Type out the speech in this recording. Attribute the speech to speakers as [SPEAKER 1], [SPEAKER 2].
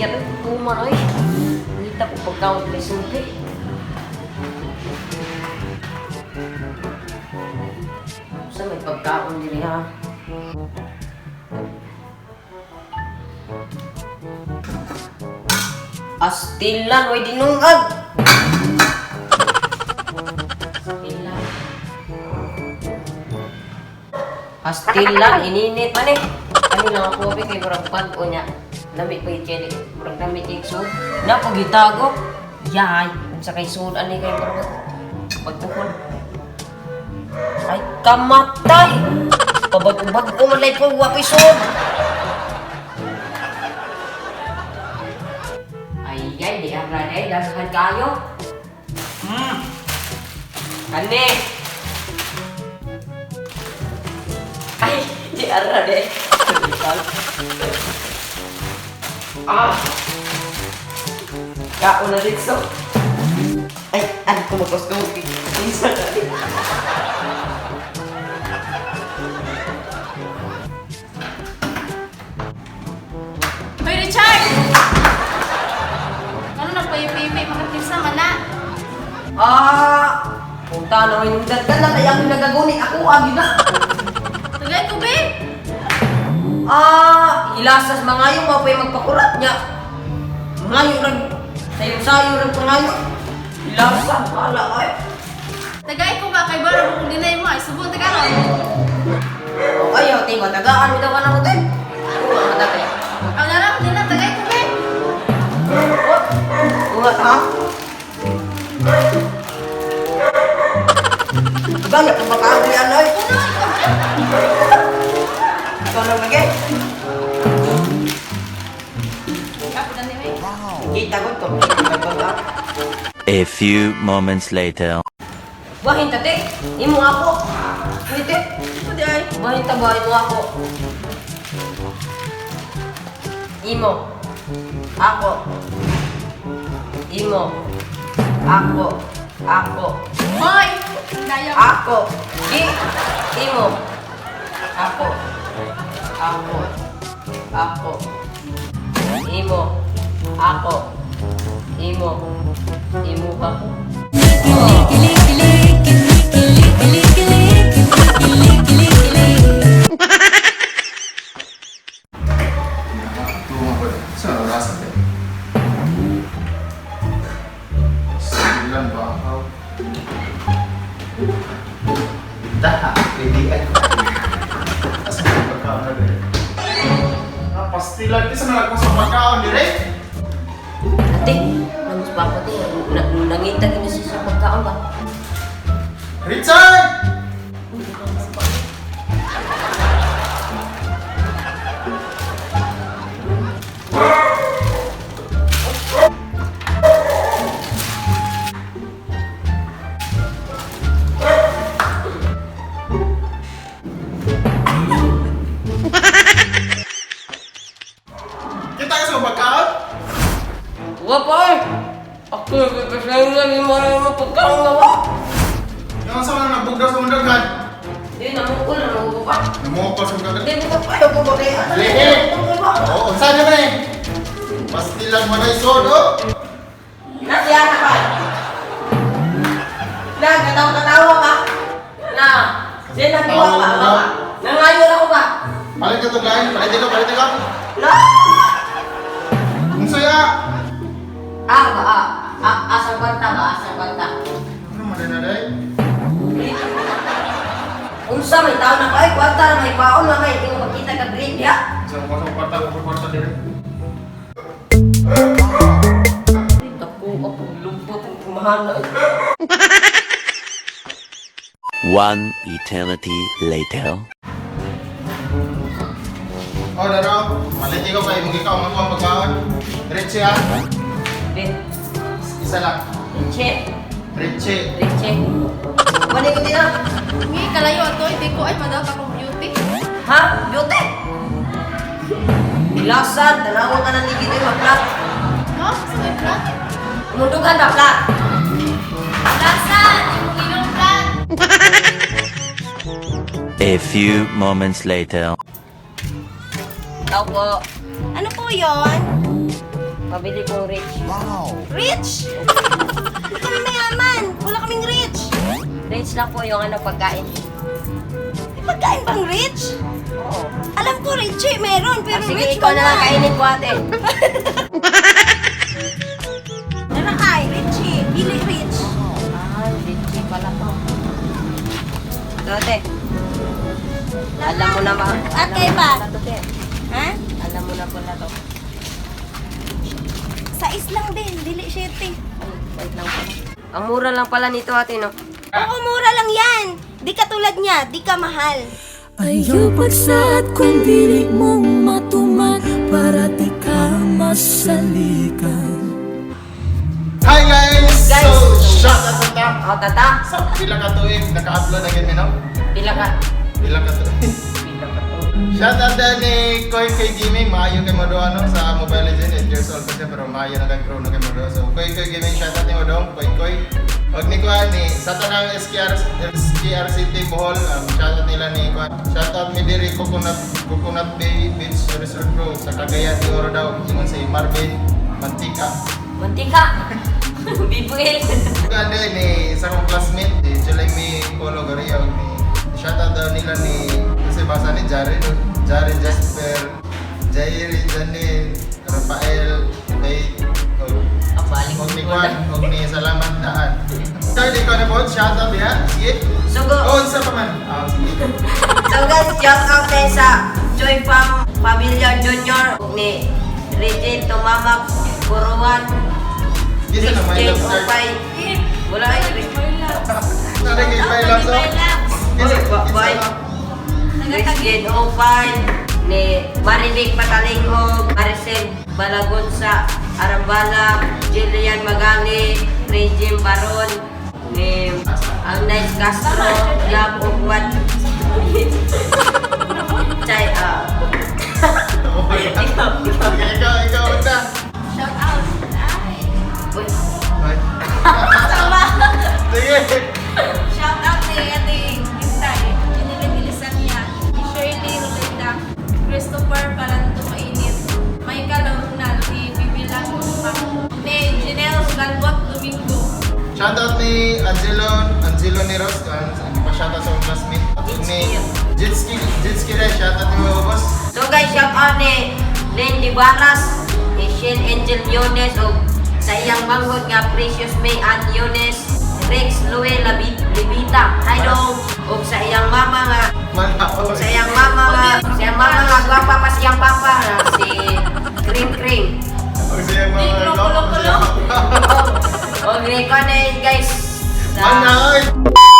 [SPEAKER 1] Siya to, tuman oy. Nita ko pagkaon kay sulti. Sa may pagkaon diri ha. Astilan, way dinungag! Astilan. Astilan, ininit man eh. Ano lang ako, kay murag bag-o niya. Lami pa yung chili. Murag dami kay sud. Napagitago. Yay! Unsa kay sud ani kay murag pagtukod. Ay, kamatay! Pabag-bag-o man lay po, wako'y sud. Ay, ay, di ang ranay, daghan kayo. Kani. Ay, di ara de. Ah. Kaon na dito. Ay, ano kumapos ko. Isa na rin.
[SPEAKER 2] Hoy, Richard! Ano nagpayipay-pay makakilsa man na?
[SPEAKER 1] Ah! Punta na yung dagdan na kaya ang nagaguni. Ako, agi na.
[SPEAKER 2] Tagay ko, be!
[SPEAKER 1] Ah, ilasas mga yung mga pa'y magpakurat niya. Mga yung nag... Sayo-sayo ng pangayo. Ilasas, wala ay.
[SPEAKER 2] Tagay ko ba kay bara kung dinay mo ay subong tagaron.
[SPEAKER 1] O kayo, tiba, tagaan mo daw ka na mo tayo. Uwa ka tagay.
[SPEAKER 2] Ang narang din na tagay ko, be!
[SPEAKER 1] Uwa ta. Gaya kung baka ang yan ay.
[SPEAKER 2] Ano ikaw, be?
[SPEAKER 1] Ikaw lang lagi.
[SPEAKER 2] Ako na ni, be.
[SPEAKER 1] Kita ko to.
[SPEAKER 3] A few moments later.
[SPEAKER 1] Bahin tate, imo ako. Pwede.
[SPEAKER 2] Ito di ay.
[SPEAKER 1] Bahin ta ba imo ako. Imo. Ako. Imo. Ako. Ako.
[SPEAKER 2] Hoy! Daya ko.
[SPEAKER 1] Ako. I. Imo. Ako. Ako. Ako. Imo. Ako. Imo. Imo ka.
[SPEAKER 4] Tungo ko. Sa oras na Silan ba ako? Daha, pwede. Asa mo pagkaon na rin? Ah, pastilan. Isa na lang ko sa pagkaon dire.
[SPEAKER 1] Ate, namus pa ako te. Nangita gina siya sa pagkaon ba?
[SPEAKER 4] Richard! Kita ka sa pagkaon?
[SPEAKER 1] Wa pa eh! Ako nagpapasayang lang yung mga mga pagkaon nga wa!
[SPEAKER 4] Yung sa mga nagbugdaw sa mong daghan.
[SPEAKER 1] Hindi, namukol na namukol pa.
[SPEAKER 4] Namukol sa mong daghan.
[SPEAKER 1] Hindi, buka pa. Ayaw ko ba kaya?
[SPEAKER 4] Lihi! Oo, saan naman eh? Pastilan mo na isod, oh!
[SPEAKER 1] Nasiya ka pa! Na, katawa-katawa ka! Na, siya nakuha pa, ba? Nangayon ako ba?
[SPEAKER 4] Palit ka to, Glenn. Palit ka, palit ka.
[SPEAKER 1] La!
[SPEAKER 4] Kung saya!
[SPEAKER 1] Ah, ba, ah, ah, asang kwanta ba? Asang kwanta?
[SPEAKER 4] Ano man na day?
[SPEAKER 1] Unsa may tao na pa ay kwanta na may paon na may hindi mo makita ka green ya.
[SPEAKER 4] Sa mga sa kwarta, sa kwarta dire.
[SPEAKER 1] Dako ako lumpot ang kumahana.
[SPEAKER 3] One eternity later.
[SPEAKER 4] Oh, daro. Palit ka kay mong ikaw ang pagkaon. Diretso ah.
[SPEAKER 1] Di,
[SPEAKER 4] Isa lang.
[SPEAKER 1] Riche,
[SPEAKER 4] Diretso.
[SPEAKER 1] Riche. Mani ko din ah.
[SPEAKER 2] Ngi, kalayo ato, hindi ko ay madawat akong beauty.
[SPEAKER 1] Ha? Beauty! Ilasan, tanawa ka ng ligid ay maplat.
[SPEAKER 2] No? Sa may plan?
[SPEAKER 1] Umundugan ba, plat?
[SPEAKER 2] Lasan! Imong ilong plan!
[SPEAKER 3] A few moments later.
[SPEAKER 1] Tao po.
[SPEAKER 5] Ano po yon?
[SPEAKER 1] Pabili kong rich.
[SPEAKER 5] Rich? Hindi kami mayaman. Wala kaming rich.
[SPEAKER 1] Rich lang po yung ano, pagkain.
[SPEAKER 5] May pagkain bang rich?
[SPEAKER 1] Oo.
[SPEAKER 5] Alam ko rich eh, meron, pero
[SPEAKER 1] Ah, sige,
[SPEAKER 5] rich
[SPEAKER 1] ikaw na
[SPEAKER 5] wala.
[SPEAKER 1] lang kainin ko, ate.
[SPEAKER 5] Narakay, rich eh. Dili rich.
[SPEAKER 1] Ay, rich pala to. Ito, ate. Alam mo na ma...
[SPEAKER 5] At
[SPEAKER 1] alam mo
[SPEAKER 5] kay
[SPEAKER 1] na
[SPEAKER 5] pa?
[SPEAKER 1] pala to, te.
[SPEAKER 5] Ha?
[SPEAKER 1] Alam mo na pala to.
[SPEAKER 5] Sais lang din, dili 7.
[SPEAKER 1] Ay, wait lang pala. Ang mura lang pala nito, ate, no?
[SPEAKER 5] Oo, mura lang yan. Di ka tulad niya, di ka mahal.
[SPEAKER 6] Ayaw pagsaad kung dili mo matuman para di ka masalikan.
[SPEAKER 4] Hi guys!
[SPEAKER 1] Guys!
[SPEAKER 4] So, shout out sa ta!
[SPEAKER 1] Oh, tata.
[SPEAKER 4] Sa pila ka tuig, naka-upload na gid mi, no?
[SPEAKER 1] Pila ka.
[SPEAKER 4] Pila ka tuig.
[SPEAKER 1] Pila ka to.
[SPEAKER 4] Shout out din ni Koy Koy Gaming, maayo kay Modo ano sa Mobile Legends, 8 years old pa siya pero maayo na kay na kay Modo. So Koy Koy Gaming, shout out ni Modong, Koy Koy. Og ni Kuan ni sa tanang SKR SKR City Bohol, shout out nila ni Kuan. Shout out mi diri Coconut Coconut Bay Beach Resort Pro sa Cagayan de Oro daw, ingon si Marvin Mantika.
[SPEAKER 1] Mantika. Bibuil.
[SPEAKER 4] Kuan din ni isa kong classmate, di Julay Polo Garia og ni shout out daw nila ni kasi basa ni Jared, Jared Jasper, Jair, Janine, Rafael, Faith, og
[SPEAKER 1] Ang balik.
[SPEAKER 4] og ni Juan, og ni Salamat Daan. Kaya di ko na po, shout out ya. Sige.
[SPEAKER 1] So, go.
[SPEAKER 4] Oh, unsa pa man? Ah, sige.
[SPEAKER 1] So guys, shout out tayo sa Joy Fam Familiar Junior ni Regine Tumamak Buruan
[SPEAKER 4] Di sa na my
[SPEAKER 1] Christine
[SPEAKER 4] love sir.
[SPEAKER 1] Upay. Wala ay
[SPEAKER 4] Sorry kay my love sir.
[SPEAKER 1] Oy, bye. Christine Upay ni Marivic Patalingog, Maricel Balagonsa Arambala, Jillian Magali, Regine Baron, ni Agnes Castro, Lab Ugwan. Chay, ah. Ikaw, ikaw.
[SPEAKER 4] Sige, ikaw, ikaw na.
[SPEAKER 2] Shout out. Ay.
[SPEAKER 1] Uy,
[SPEAKER 4] Bye.
[SPEAKER 2] Sama.
[SPEAKER 4] Sige.
[SPEAKER 2] Shout out ni Ate Gintay, Jinilin Ilisanya, Shirley Roleta, Christopher Palanto Mainit, Michael Laurunal, ni Bibilang Lumang, ni Janelle Galbot Domingo.
[SPEAKER 4] Shoutout ni Angelo, Angelo Neros, pa shoutout sa akong classmate. At ni Jitski, Jitski rin, shoutout ni mga boss.
[SPEAKER 1] So guys, shout out ni Lindy Barras, ni Shane Angel Yunes, o sa iyang manghod nga Precious May Ann Yunes, Rex Lue Libita, hi dong, o sa iyang mama nga,
[SPEAKER 4] Manao.
[SPEAKER 1] o sa iyang mama nga, sa iyang mama nga, gwapa pa siyang papa nga, si Cream Cream.
[SPEAKER 4] Og siya mga
[SPEAKER 2] Di, loko, loko, loko.
[SPEAKER 1] O, ni guys, sa
[SPEAKER 4] Manao.